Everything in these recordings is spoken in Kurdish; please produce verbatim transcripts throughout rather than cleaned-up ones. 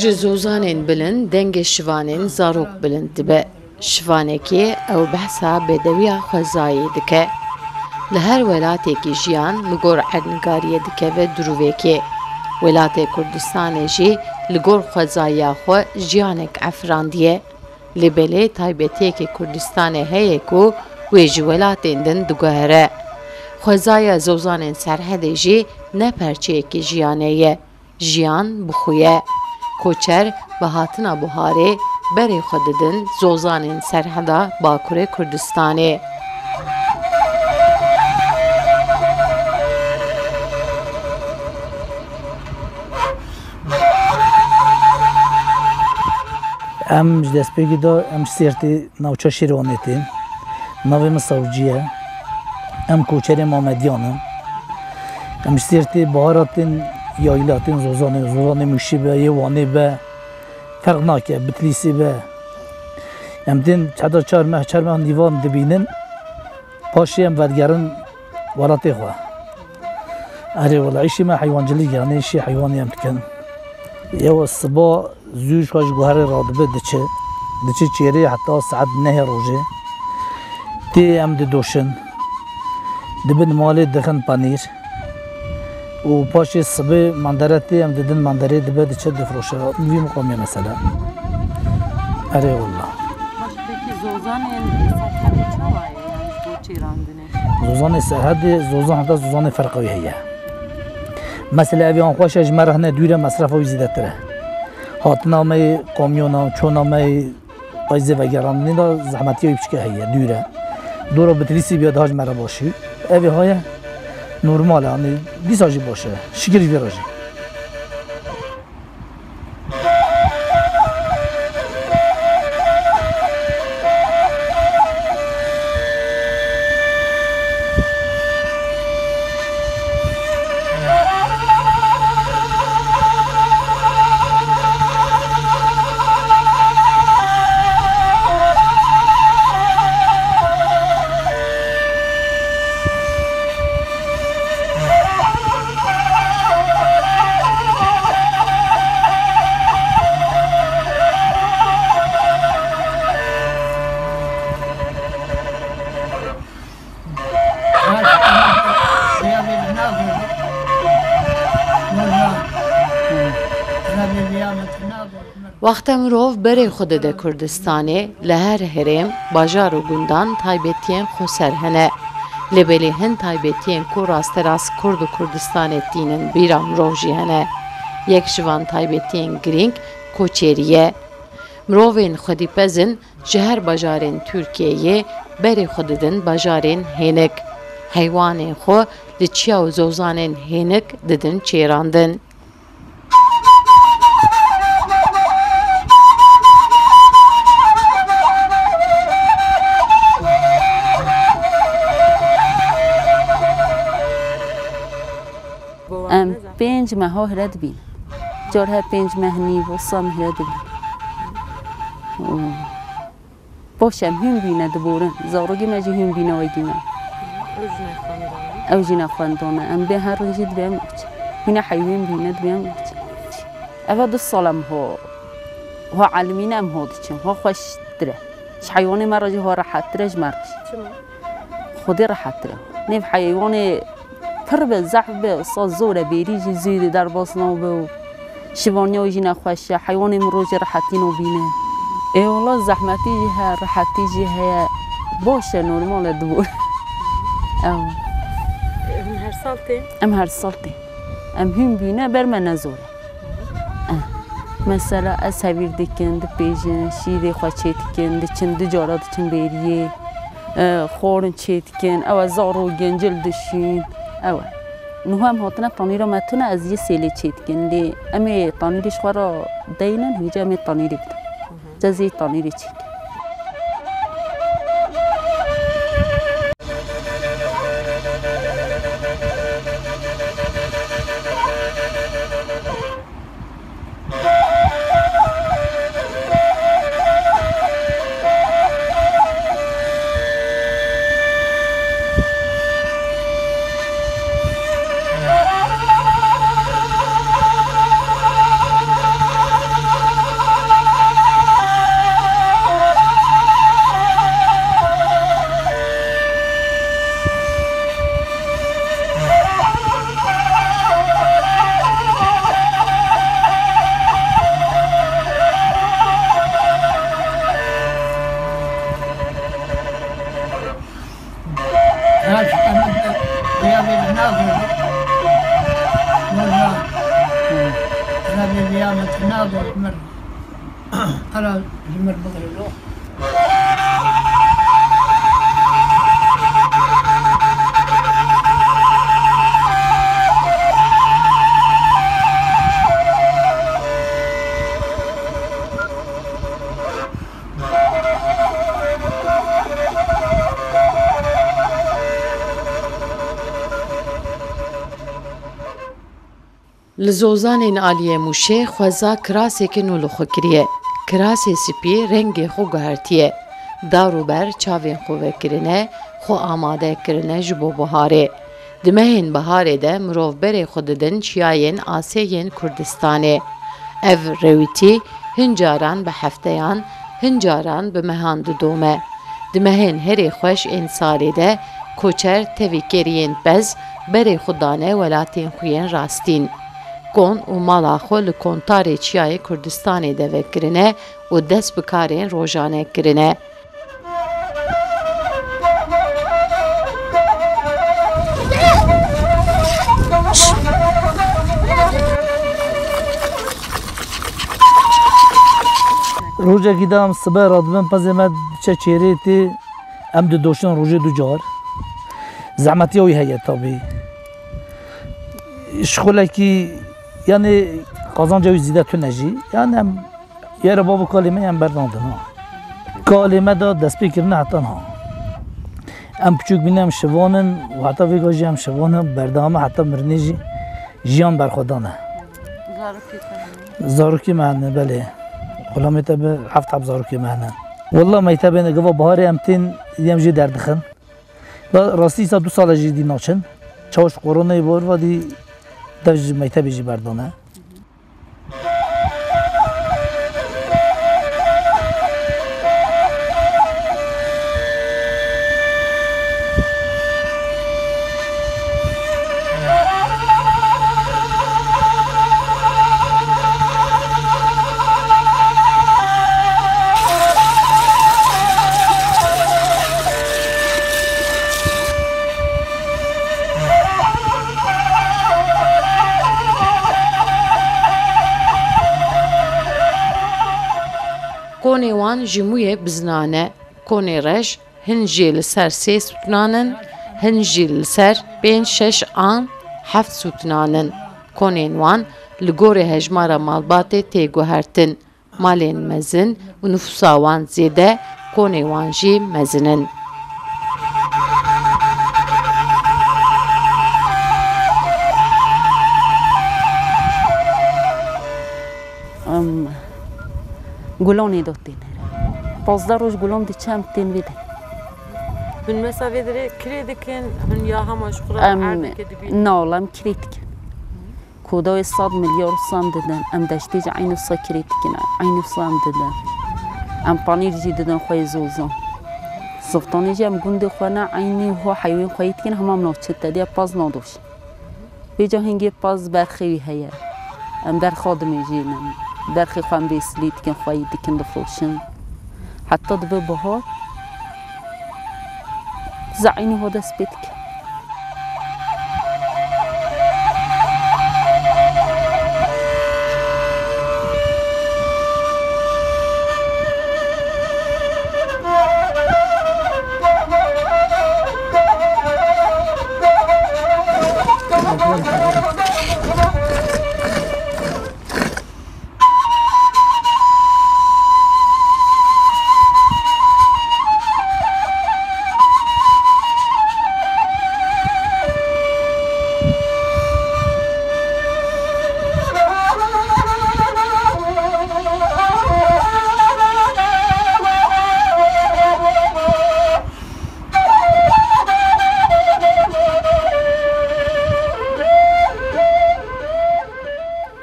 Ji zozanên bilind dengê şivanên zarok bilind dibe. Şivanekê ew behsa bedewiya xwezayê dike. Li her welatekî jiyan li gor erdnigariyê dikeve dirûvekê. Welatê Kurdistanê jî li gor xwezayiya xwe jiyanek efirandiye. Lê belê taybetiyekê Kurdistanê heye ku wê ji welatên din diguhere. Xwezaya zozanên Serhedê jî ne perçeyekî jiyanê ye. Jiyan bi xwe ye. Koçer bi hatina buharê berê xwe didin zozanên Serheda Bakurê Kurdistanê. Em ji destpêkê de em ji Sêrtê navça Şêrvanê tên. Navê min Sawcî ye. Em koçerê Mamediyan in. Em ji Sêrtê bahara tên yayla, tên Zozanê, Zozanê Mûşî be, yê Wanê be, ferq nake, Bitlîsê be. Em tên heta çar meh, çar meh nîvan dibînin. Paşê em vedigerin welatê xwe. Erê wela, îşê me heywancilîk e, yanî îşê heywanê em dikin. Yew siba zû ji xwe ji guherê radibe diçe. Diçe çêrê heta saet nehê rojê. Tê em didoşin. Dibin malê dixin penîr. Û paşê sibê mandere tê em didin manderê dibe diçe difroşe. Vî miqamê mesela. Erê wela. Baş, pekî zozanên Serhedê çawa ye, yanî ji bo çêrandinê? Zozanê Serhedê, zozan heta zozanê ferqa wî heye. Mesela evê an xweş e, ji me re hine dûr e, mesrefa wî zêdetir e. Hatina me yê kamyona, çona me yê Ay zê vegerandinê de zehmetiya wî piçke heye, dûr e. Dora Bitlîsê bîya daha ji me re başî. Evê haye normal e, yanî dîsa jî baş e. Şikir ji vê re jî. Wexta mirov berê xwe dide Kurdistanê, li her herêm, bajar û gundan taybetiyên xweser hene. Lê belê hin taybetiyên ku rasterast Kurd û Kurdistanê tînin bîra mirov jî hene. Yek ji van taybetiyên girîng koçerî ye. Mirovên xwedîpez in, ji her bajarên Tirkiyeyê berê xwe didin bajarên hênik. Heywanên xwe li çiya û zozanên hênik didin çêrandin. Em pênc meha hire dibîn. Car her pênc meh nîv, wisa em hire dibîn. Û baş em hûn bîne diborin. Zarokê me jî hûn bîne wegî me. Ew jî nexwendan e. Ew jî nexwendan e. Em bê herin jî dibê em biçin. Hûne heywên bîne dibê em biçin. Eva du sal em ho, ho elimîne em ho diçin. Ho xweştir e. Ji heywanê me re jî ho rehettir e ji me re jî. Çima? Xwedê rehettir e. Nêv heywanê pir be, zehf be, sa zor e, bêrî jî zû derbas nabe û şivaniya wî jî nexweş e. Heywanê min rojê rehetî nabîne. Ê wela zehmetî jî heye, rehetî jî heye. Baş e, normal e dibor. Ew. Em her sal tê? Em her sal tê. Em hûn bîne ber me ne zor e. Eh, mesela ez hevîr dikin, dipêjin, şîrê xwe çê dikin, diçin, du cara diçin bêriyê, eh, xwarin çê dikin, ew e zarokên cil dişîn, ew e. Niha em hatine tanîra me tune, ez yê sêlê çê dikin, lê em ê tanîrê ji xwe re deynin, hêja em ê tanîrê bidin. Cezê tanîrê çêkir. Nabe ji mir. Ara ji mir bigire lo. Li zozanên aliyê Mûşê xweza kiraseke nû li xwe kiriye. Kirasê spî rengê xwe guhertiye. Dar û ber çavên xwe vekirine, xwe amade kirine ji bo biharê. Di mehên biharê de mirov berê xwe didin çiyayên asê yên Kurdistanê. Ev rewîtî hin caran bi hefteyan, hin caran bi mehan didome. Di mehên herê xweş ên salê de koçer tevî keriyên pez berê xwe dane welatên xwe yên rastîn. Kon û mala xwe li kontarê çiyayê Kurdistanê de vekirine û dest bi karên rojane kirine. Rojekî de em sibe radibin pezê me diçe çêrê tê, em didoşin rojê du car. Zehmetiya wî heye tabî. Şixulekî, yanî qazanca wî zîde tune jî. Yanî em yere bav û kalê me em bernadin ha. Kalê me de destpêkirine heta niha. Em piçûk bîne em şivan in û heta vêga jî em şivan in, berdewam e heta mirinê jî jiyan berxwedan e. Zarokê te hene? Zarokê me hene, belê. Xulamê te bi heft heb zarokê me hene. Walla mektebê ne giva baharê em tên, em jê derdixin. Da rastî îsa du sal e jî dî naçin. Çawa ji koronayê bor va dî dev ji mektebê jî berdane. Konê wan ji mûyê biznan e. Konê reş hin jî li ser sê stûnan in, hin jî li ser pênc, şeş an heft stûnan in. Konên wan li gorî hejmara malbatê tê guhertin. Malên mezin û nifûsa wan zêde, konê wan jî mezin in. Em gulanê de tên here. Pazdeh roj gulan diçe em tên vê de. Hûn mesa vê derê kirê dikin, hûn ya hema ji xwe re Em erdeke dibînin? Na, wala em kirê dikin. Koda wê sed milyar wisa em didin. Em deştê jî eynî wisa kirê dikin. Eynî wisa em didin. Em panîr jî didin xwe yê zozan. Ziftanê jî em gundê xwe ne eynî ho heywen xwe yê dikin, hema em navçe te diye paz nadoşin. Vêca hingê paz berxê wî heye. Em berxa dimêjînin. Berxê xwe em bêsilî dikin, xwe yî dikin, difroşin. Heta dibe bihar, zeynî ho dest pê dike.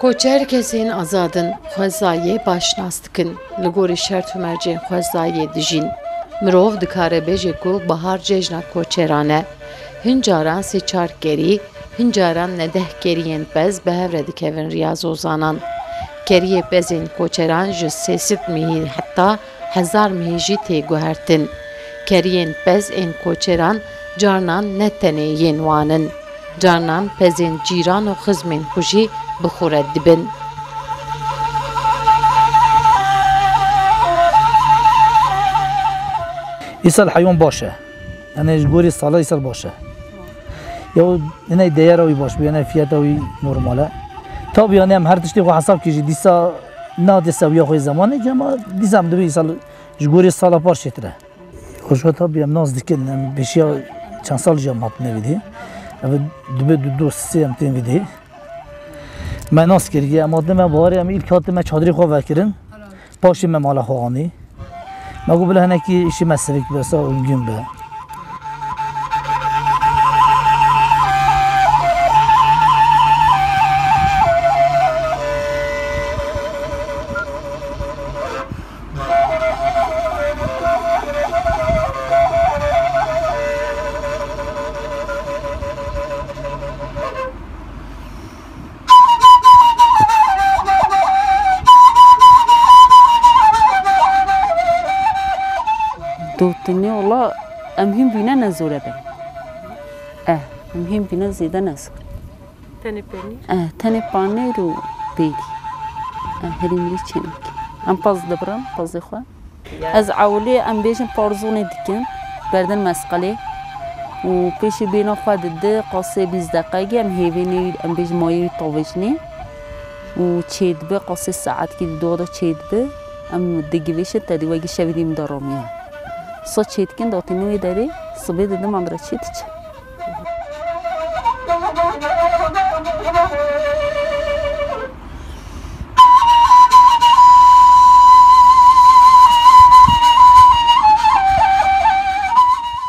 Koçer kesên azad in, xwezayê baş nas dikin, li gorî şert û mercên xwezayê dijîn. Mirov dikare bêje ku bihar cejna koçeran e. Hin caran sê çar kerî, hin caran ne deh keriyên pez bi hev re dikevin riya zozanan. Keriyê pezên koçeran ji sê sed mehî heta hezar mehî jî tê guhertin. Keriyên pez ên koçeran carnan ne tenê yên wan in. Carnan pezên cîran û xizmên xwe jî bi xwe re dibin. Îsal heywan baş e. Yani ji gorî sala îsal baş e. Ya yine değera wî baş bû, yine fiyata wî normal e. Tabii yani em her tiştê xwe hesab kî jî dîsa nadê sewiya xwe zamanê ki ama dîsa em dibe îsal ji gorî sala par çêtir e. Xweşa tabii em nas dikin, em pêşiya çend sal jî em hatine vîdî. Ev dibe du dost sê em tên vîdî. Me nas kiriye, em hatine me baharê em îlk hatine me çadrê xwe vekirin. Paşê me mala xwe anî. Me got bila hinekî îşê me sirik be, sa uygun be. Dotinê wala em hîn bîne ne zor e ben. Eh, em hîn bîne zêde ne zor. Tenê penîr? Eh, tenê panêr û pêrî. Eh, herî mirî çênik. Em paz dibirin, pazê xwe. Ez ewilê em bêjin parzûnê dikin, berdin mesqelê û pêşî bêhna xwe didi, qasê bîst deqegî em hêvênê wî, em bêjin mayê wî tavêjinê û çêdibi, qasê saetkî di doda çêdibi, em digivêşin tedî wegî şevî dî min de ramiya. Sa çêdikin datînê wê derê, sibê didi mandira çê diçe.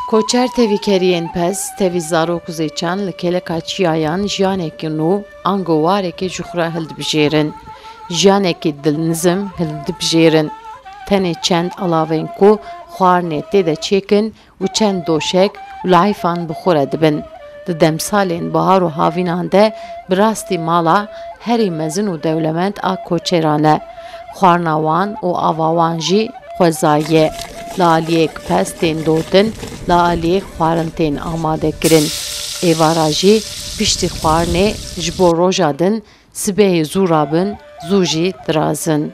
Koçer tevî keriyên pez, tevî zarok û zêçan li kêleka çiyayan jiyanekî nû ango warekê ji xwe re hildibijêrin. Jiyanekî dilnizim hildibijêrin. Tenê çend alavên ku xwarinê tê de çêkin û çend doşek û lihayfan bi xwe re dibin. Di demsalên bahar û havînan de bi rastî mala herî mezin û dewlemend a koçeran e. Xwarina wan û ava wan jî xwezayî ye. Li aliyek pez tên dotin, li aliyek xwarin tên amade kirin. Êvara jî piştî xwarinê ji bo roja din sibehê zû rabin, zû jî dirazin.